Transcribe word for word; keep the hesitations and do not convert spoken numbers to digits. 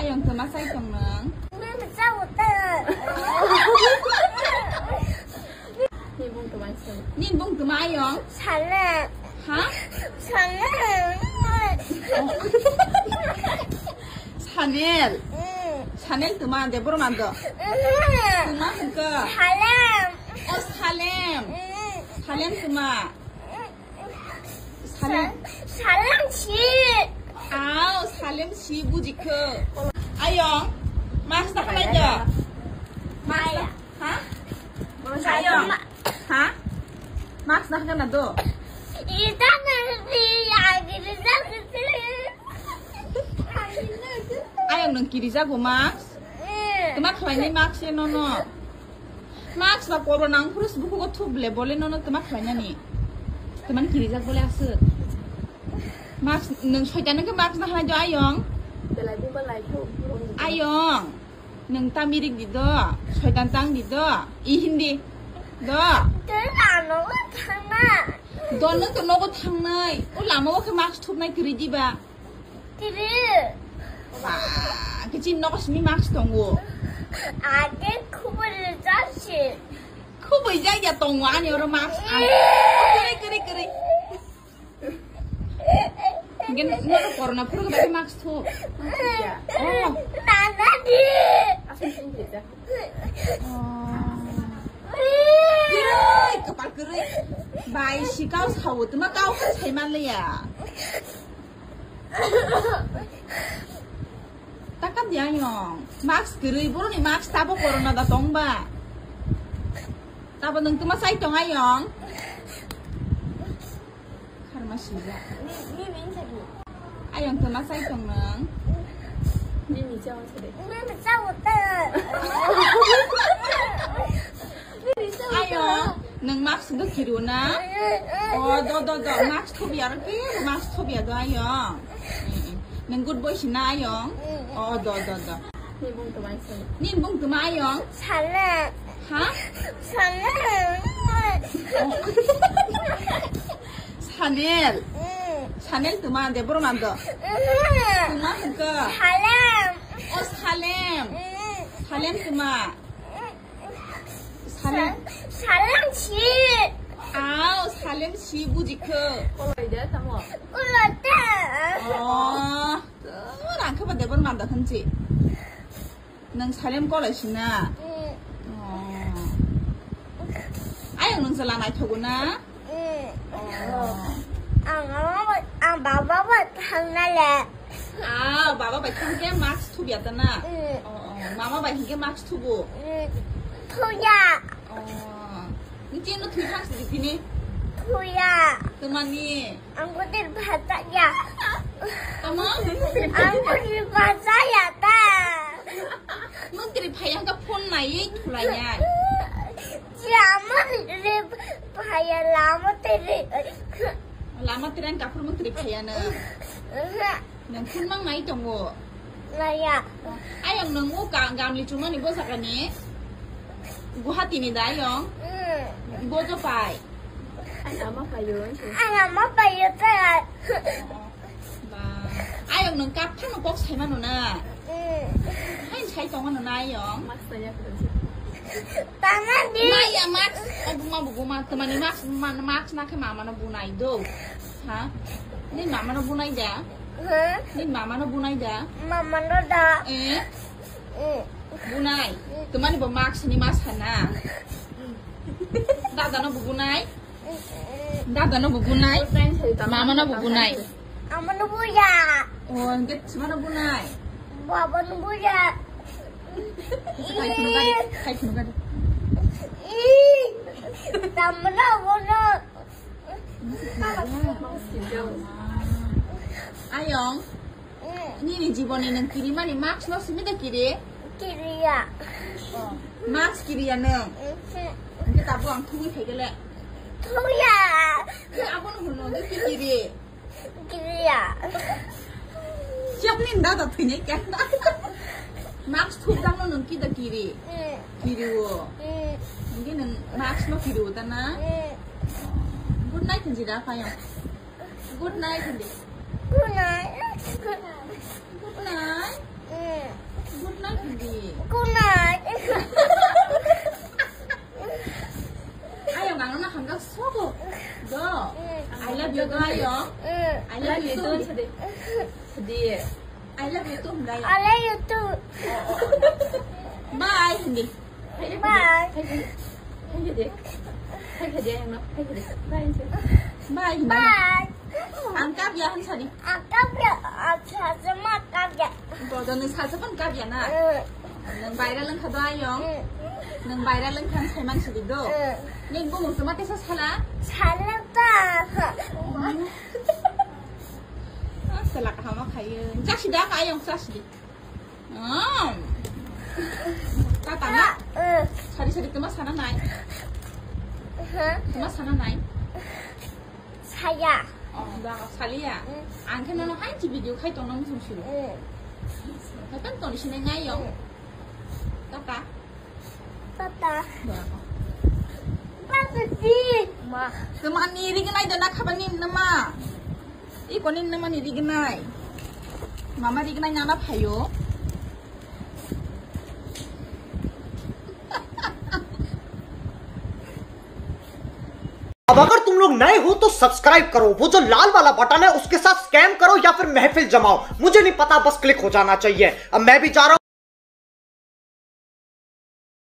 Ayong, tama chai tong nang? Nini bung tama ayong? Sale. Ha? Sale. Sanel. Mm. Sanel tuma de borok mando. Mm. Tuma hwnkha. Salem. O Salem. Mm. Salem tuma. Salem. Sa-, Salem si. Aw, Salem si bujikho. Ayong, mask ta khlai do. Mask ta, ha? Ayong. Ha? Mask na hwnkha na do? Ita na ri ya ri ya ri. Ayang nang kirijago mask? Eh. Tama khlaini mask se nono. Mask ba corona ang phuru se bukhugo thup le bole nono tama khlainani. Tama kirijak bole aswk. Mask nang soitan nang mask na khlai do ayong. Belai buba lai thu. Ayong. Nwng tamirik di do, soitan tang di do, i hindi do. Tei lama o thangna. Dono to nogo thangnai. O lama o khe mask thupnai kwrwi diba? Kwrwi. Ba, kichim nogo simi mask tongo. Age khubui rijak se. Khubui jaya tongo ani oro mask. Kwrwi, kwrwi, kwrwi. Hingke nono corona phuru bai mask thu. Oh. Nana di. Oh. Kwrwi, kapal kwrwi. Bai sikao sao tuma kau sai manliya. Takam di ayong. Mask kwrwi, boroni mask tabo corona da tongba. Tabo nwng tuma sai tong ayong. Karma sijak. Ayang tama sai tong nang. Nini chao sede. Nini chao ta. Ayang, nang mask do kiru na? Oh, do, do, do, mask thobia ro ke, mask thobia do ayang. Nang good boy sina ayang. Oh, do, do, do. Nini bung tama ayong? Sale. Ha? Sale. Oh. Sanel. Mm. Sanel tuma de borok mando. Mm. Tuma hwnkha. Salem. O Salem. Mm. Salem tuma. Salem. Sa-, Salem si. Aw, Salem si bujikho. Kolai de tamo. Kolai de. Oh. Rang khe ba debor manda khanchi. Nang Salem kolai sina? Mm. Oh. Ayang nang sala naithogo na? Mm. Oh. Ang, ang, ang baba bai thangna le. Ah, baba bai thangkhe mask thubya ta na? Mm. Oh, oh. Mama bai hinkhe mask thubu? Mm. Thuya. Oh. Nini chini no thwi thang sidi phini? Thuya. Tamani? Ang kutir bhajaya. Tamo? Ang kutir bhajaya ta. Mantri phai ang ka phone nai thulai nai. Lama tiri phaya, lama tiri. Lama tiri ang kaphur mantri phaya na. Nang phun mang nai tongo. Naya. Ayang nang o ka-, gamli chumani bo sakani. Guwahati ni da ayang. Mm. Bojo pai. Ay ama payo. Ay ama payo ta. Ba. Ayang nang kap thano kok sai mano na. Mm. Hai sai tong mano na ayang. Mas saya. Tama di. Maya max, o buma bu buma, tamani max, ma-, max na khe mama no bunai do. Ha? Ni mama no bunai da? Ha? Ni mama no bunai da? Mama no da. Eh? Mm. Bunai. Tamani bo max ni mas hana. Dada no bu bunai? Dada no bu bunai? Mama no bu bunai? Ama no buya. Oh, hingke sima no bunai? Baba no buya. Khai khunu gari, khai khunu gari. Ih, tamra bono. Ayong, mm, nini jiboni nang kirimani mask no simi da kiri? Kiriya. Oh, mask kiriya nang? Mhm. Hingke tabo ang thugui phaikele. Thuya. Abono hwnwi kiri. Kiriya. Siap ni nda da thwinai kya. Max thuk dang no nung ki da kiri. Mm. Kiri o. Mm. Ngi nung Max no kiri o ta na. Mm. Good night nji da payong. Good night nji. Good night. Good night. Good night. Mm. Sadi. Sadi. I love you too, Maya. I love you too. Bye, hindi. Bye. Hindi. Hindi. Hindi. Hindi. Bye. Bye. Ang kapya, ang sadi. Ang kapya, ang sadi, ma kapya. Bodo ni sadi pun kapya na. Mm. Nang bayra lang kado ayong. Mm. Nang bayra lang kan sai man sadi do. Mm. Ni bumung sama tesa sala. Sala ta. Ah, sala kahama khayo. Jaksi da ayong jaksi. Mm. Tata na? Mm. Sari sari tuma sana nai. Huh? Tuma sana nai. Saya. Oh, da saliya. Mm. Ang khe nono hai chi video khai tong nang sung sung. Mm. Hai tan ton sinai nai yong. Mm. Tata. Tata. Da. Tata si. Ma. Tuma ni ri nai da na khabani nama. Iko ni nama ni ri nai. Mama ri nai nana phayo. अब अगर तुम लोग नए हो तो सब्सक्राइब करो, वो जो लाल वाला बटन है उसके साथ स्कैम करो या फिर महफिल जमाओ, मुझे नहीं पता, बस क्लिक हो जाना चाहिए। अब मैं भी जा रहा हूँ।